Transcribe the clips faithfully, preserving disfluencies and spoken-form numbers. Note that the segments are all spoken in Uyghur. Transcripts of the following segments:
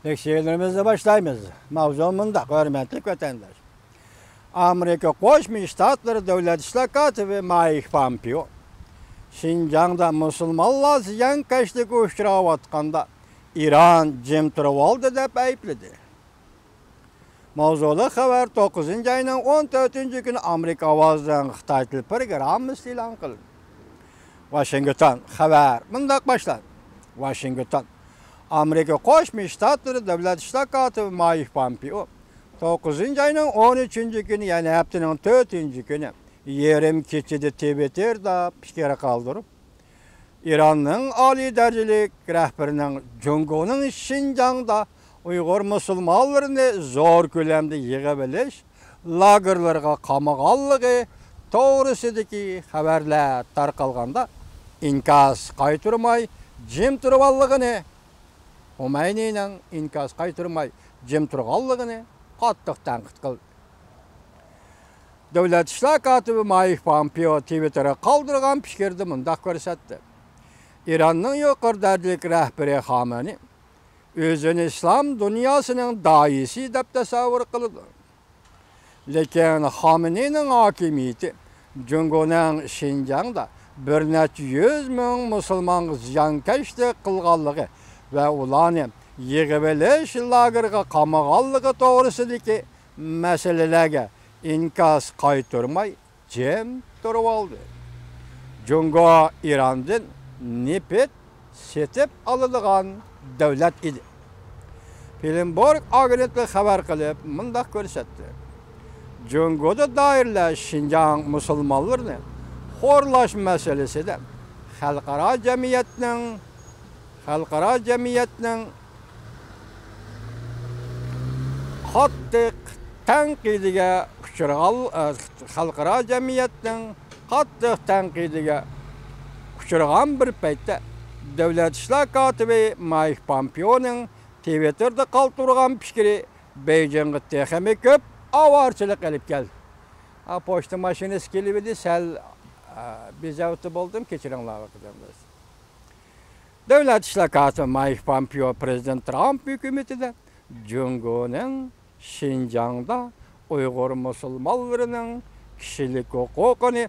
تەكشۈرۈۋىمىزنى باشلايمىز. ماۋزۇ مۇنداق، ھۆرمەتلىك ۋەتەنداش. ئامېرىكا قوشما شتاتلىرى دۆلەت ئىشلار كاتىپى مايك پامپېئو شىنجاڭدا مۇسۇلمانلار زىيانكەشلىككە ئۇچراۋاتقاندا، ئىران جىم تۇرۇۋالدى دەپ ئەيىبلىدى. ماۋزۇلۇق خەۋەر توققۇزىنچى ئاينىڭ ئون تۆتىنچى كۈنى ئامېرىكا ئاۋازىنىڭ خىتاي تىل پروگراممىسىدا ئېلان قىلىندى. ۋاشىنگتون، خەۋەر مۇنداق باشلاندى. ۋاشىنگتون، ئامېرىكا قوشما شتاتلىرى دۆلەت ئىشلار كاتىپى مايك پامپېئو توققۇزىنچى ئاينىڭ ئون ئۈچىنچى كۈنى، يەنى ھەپتىنىڭ تۆتىنچى كۈنى يېرىم كېچىدە تىۋىتتېردا پىكىر قالدۇرۇپ، ئىراننىڭ ئالىي دەرىجىلىك رەھبىرىنىڭ جۇڭگونىڭ شىنجاڭدا ئۇيغۇر مۇسۇلمانلىرىنى زور كۆلەمدە يىغىۋېلىش لاگېرلىرىغا قامىغانلىقى توغرىسىدىكى خەۋەرلەر تارقالغاندا، ئىنكاس قايتۇرماي جىم تۇرۇۋالغىنى، خامنەينىڭ ئىنكاس قايتۇرماي جىم تۇرغانلىقىنى قاتتىق تەنقىد قىلدى. دۆلەت ئىشلار كاتىپى مايك پامپېئو تىۋىتتېرغا قالدۇرغان پىكرىدە مۇنداق كۆرسەتتى: ئىراننىڭ يۇقىرى دەرىجىلىك رەھبىرى خامنەي ئۆزىنى ئىسلام دۇنياسىنىڭ داھىيسى دەپ تەسەۋۋۇر قىلىدۇ. لېكىن خامنەينىڭ ھاكىمىيىتى جۇڭگونىڭ شىنجاڭدا بىر نەچچە يۈز مىڭ مۇسۇلمانغا زىيانكەشلىك قىلغانلىقى ۋە ئۇلارنى يىغىۋېلىش لاگېرىغا قامىغانلىقى توغرىسىدىكى مەسىلىلەرگە ئىنكاس قايتۇرماي جىم تۇرۇۋالدى. جۇڭگو ئىراندىن نېفىت سېتىپ ئالىدىغان دۆلەت ئىدى. بلومبېرگ ئاگېنتلىقى خەۋەر قىلىپ مۇنداق كۆرسەتتى: جۇڭگودا دائىرىلەر شىنجاڭ مۇسۇلمانلىرىنى خورلاش مەسىلىسىدە خەلقئارا جەمئىيەتنىڭ، خەلقئارا جەمئىيەتنىڭ قاتتىق تەنقىدىگە ئۇچرىغان، خەلقئارا جەمئىيەتنىڭ قاتتىق تەنقىدىگە ئۇچرىغان بىر پەيتتە، دۆلەت ئىشلار كاتىپى مايك پامپېئونىڭ تىۋىتتېردا قالدۇرغان پىكرى بېيجىڭغا تېخىمۇ كۆپ ئاۋارىچىلىك ئېلىپ كەلدى. ھا، پوچتا ماشىنىسى كېلىۋىدى، سەل، ھا، بىزەۋتە بولدۇم، كەچۈرۈڭلار ۋاقىت ئەمەس. دۆلەت ئىشلار كاتىپى مايك پامپېئو پىرېزىدېنت ترامپ ھۆكۈمىتىدە جۇڭگونىڭ شىنجاڭدا ئۇيغۇر مۇسۇلمانلىرىنىڭ كىشىلىك ھوقۇقىنى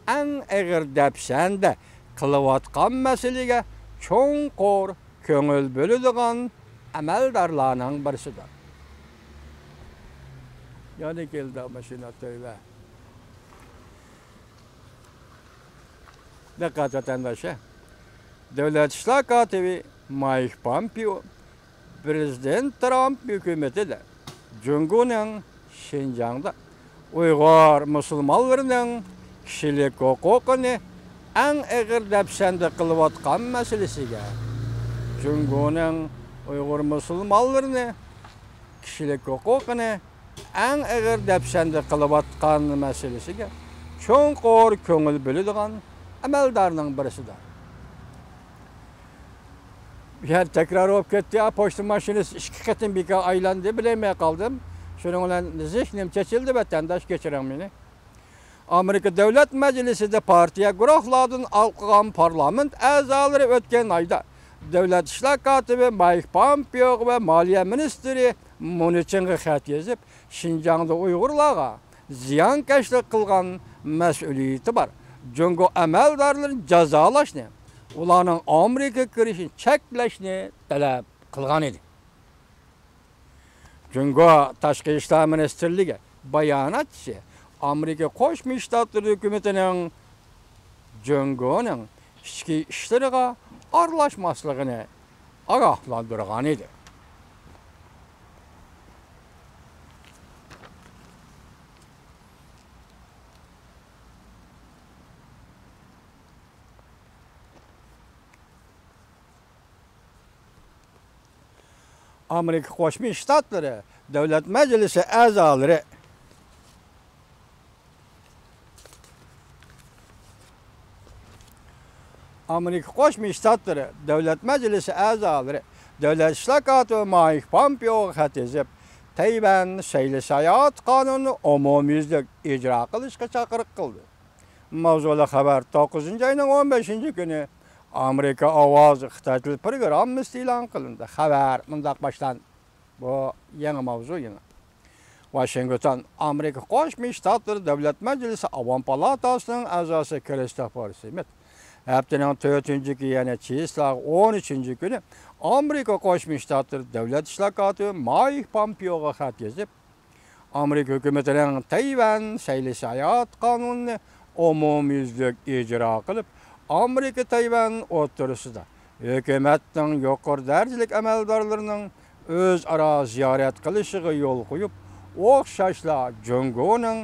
ئەڭ ئېغىر دەپسەندە قىلىۋاتقان مەسىلىگە چوڭقۇر كۆڭۈل بۆلىدىغان ئەمەلدارلارنىڭ بىرسىدۇر. يەنە كەلدى ماشىنا، تۆۋە. دىققەت ۋەتەنداشلار! دۆلەت ئىشلار كاتىپى مايك پامپېئو پىرېزىدېنت ترامپ ھۆكۈمىتىدە جۇڭگونىڭ شىنجاڭدا ئۇيغۇر مۇسۇلمانلىرىنىڭ كىشىلىك ھوقۇقىنى ئەڭ ئېغىر دەپسەندە قىلىۋاتقان مەسىلىسىگە، جۇڭگونىڭ ئۇيغۇر مۇسۇلمانلىرىنى كىشىلىك ھوقۇقىنى ئەڭ ئېغىر دەپسەندە قىلىۋاتقان مەسىلىسىگە چوڭقۇر كۆڭۈل بۆلىدىغان ئەمەلدارنىڭ بىرسىدۇر. يەنە تەكرار بولۇپ كەتتى، يا، پوچتا ماشىنىسى ئىككى قېتىم بىكار ئايلاندى، بىلەلمەي قالدىم. شۇنىڭ بىلەن زېھنىم چېچىلدى، ۋەتەنداش، كەچۈرۈڭ مېنى. ئامېرىكا دۆلەت مەجلىسىدە پارتىيە گۇرۇھلاردىن ئالقىغان پارلامېنت ئەزالىرى ئۆتكەن ئايدا دۆلەت ئىشلار كاتىپى مايك پامپېئوغا ۋە مالىيە مىنىستىرى مۇنىچىڭغا خەت يېزىپ، شىنجاڭدا ئۇيغۇرلارغا زىيانكەشلىك قىلغان مەسئۇلىيىتى بار جۇڭگو ئەمەلدارلىرىنى جازالاشنى، ئۇلارنىڭ ئامېرىكىغا كىرىشىنى چەكلەشنى تەلەپ قىلغان ئىدى. جۇڭگو تاشقى ئىشلار مىنىستىرلىكى باياناتچىسى ئامېرىكا قوشما شتاتلىرى ھۆكۈمىتىنىڭ جۇڭگونىڭ ئىچكى ئىشلىرىغا ئارىلاشماسلىقىنى ئاگاھلاندۇرغان ئىدى. ئامېرىكا قوشما شتاتلىرى دۆلەت مەجلىسى ئەزالىرى، ئامېرىكا قوشما شتاتلىرى دۆلەت مەجلىسى ئەزالىرى دۆلەت ئىشلار كاتىپى مايك پامپېئوغا خەت يېزىپ، تەيۋەن سەيلە ساياھەت قانۇنىنى ئومۇميۈزلۈك ئىجرا قىلىشقا چاقىرىق قىلدى. ماۋزۇلۇق خەۋەر توققۇزىنچى ئاينىڭ ئون بەشىنچى كۈنى ئامېرىكا ئاۋازى خىتاي تىل پروگراممىسىدا ئېلان قىلىندى. خەۋەر مۇنداق باشلاندى. بۇ يېڭى ماۋزۇ يەنە. ۋاشىنگتون، ئامېرىكا قوشما شتاتلىرى دۆلەت مەجلىسى ئاۋام پالاتاسىنىڭ ئەزاسى كىرىستوفېر سمىت ھەپتىنىڭ تۆتىنچى كۈنى، يەنى چېسلاغا ئون ئۈچىنچى كۈنى ئامېرىكا قوشما شتاتلىرى دۆلەت ئىشلار كاتىپى مايك پومپېئوغا خەت يېزىپ، ئامېرىكا ھۆكۈمىتىنىڭ تەيۋەن سەيلە ساياھەت قانۇنىنى ئومۇميۈزلۈك ئىجرا قىلىپ، ئامېرىكا تەيۋەن ئوتتۇرىسىدا ھۆكۈمەتنىڭ يۇقىرى دەرىجىلىك ئەمەلدارلىرىنىڭ ئۆزئارا زىيارەت قىلىشىغا يول قويۇپ، ئوخشاشلا جۇڭگونىڭ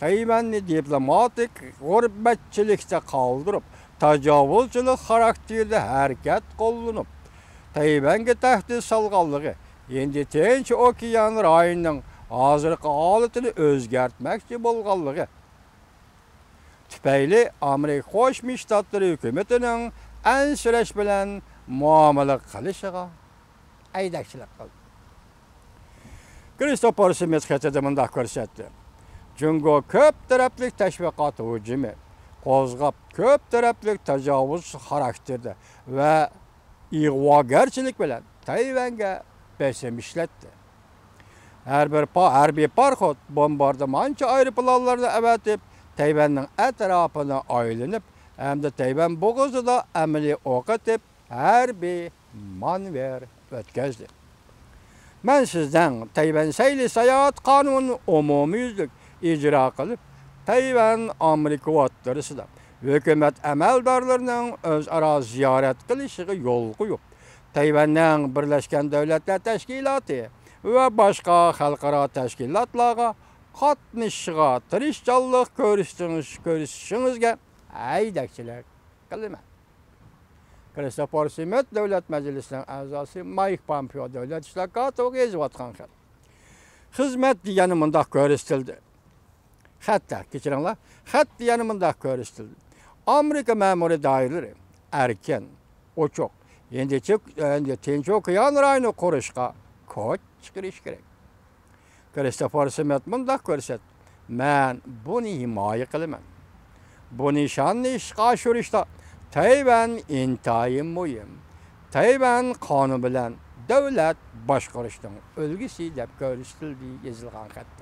تەيۋەننى دىپلوماتىك غۇربەتچىلىكتە قالدۇرۇپ، تاجاۋۇزچىلىق خاراكتېرىدە ھەرىكەت قوللىنىپ، تەيۋەنگە تەھدىت سالغانلىقى، ھىندى تىنچ ئوكيان رايونىنىڭ ھازىرقى ھالىتىنى ئۆزگەرتمەكچى بولغانلىقى تۈپەيلى ئامېرىكا قوشما شتاتلىرى ھۆكۈمىتىنىڭ ئەنسىرەش بىلەن مۇئامىلە قىلىشىغا ھەيدەكچىلىك قىلدى. كىرىستوفېر سمىت خېتىدە مۇنداق كۆرسەتتى: جۇڭگو كۆپ تەرەپلىك تەشۋىقات ھۇجۇمى قوزغاپ، كۆپ تەرەپلىك تاجاۋۇز خاراكتېرىدە ۋە ئىغۋاگەرچىلىك بىلەن تەيۋەنگە بېسىم ئىشلەتتى. ھەر بىر پا-، ھەربىي پاراخوت، بومباردىمانچى ئايروپىلانلىرىنى ئەۋەتىپ، تەيۋەننىڭ ئەتراپىنى ئايلىنىپ ھەمدە تەيۋەن بوغۇزىدا ئەمەلىي ئوق ئېتىپ، ھەربىي مانېۋىر ئۆتكۈزدى. مەن سىزنىڭ تەيۋەن سەيلە ساياھەت قانۇنىنى ئومۇميۈزلۈك ئىجرا قىلىپ، تەيۋەن ئامېرىكا ئوتتۇرىسىدا ھۆكۈمەت ئەمەلدارلىرىنىڭ ئۆزئارا زىيارەت قىلىشىغا يول قويۇپ، تەيۋەننىڭ بىرلەشكەن دۆلەتلەر تەشكىلاتى ۋە باشقا خەلقئارا تەشكىلاتلارغا قاتنىشىشىغا تىرىشچانلىق كۆرسىتىڭىز-، كۆرسىتىشىڭىزگە ھەيدەكچىلىك قىلىمەن. كىرىستوفېر سمىت دۆلەت مەجلىسىنىڭ ئەزاسى مايك پومپېئو دۆلەت ئىشلار كاتىپىغا يېزىۋاتقان خەت. خىزمەت دېگەن مۇنداق كۆرسىتىلدى. خەتتە، كەچۈرۈڭلار، خەتتە يەنە مۇنداق كۆرسىتىلدى: ئامېرىكا مەمۇرىي دائىرىلىرى ئەركىن، ئوچۇق، ھىندى، ھىندى تىنچ ئوكيان رايونى قۇرۇشقا كود چىقىرىشى كېرەك. كىرىستوفېر سمىت مۇنداق كۆرسەتتى: مەن بۇنى ھىمايە قىلىمەن. بۇ نىشاننى ئىشقا ئاشۇرۇشتا تەيۋەن ئىنتايىن مۇھىم. تەيۋەن قانۇن بىلەن دۆلەت باشقۇرۇشنىڭ ئۈلگىسى دەپ كۆرسىتىلدى، يېزىلغان خەتتە.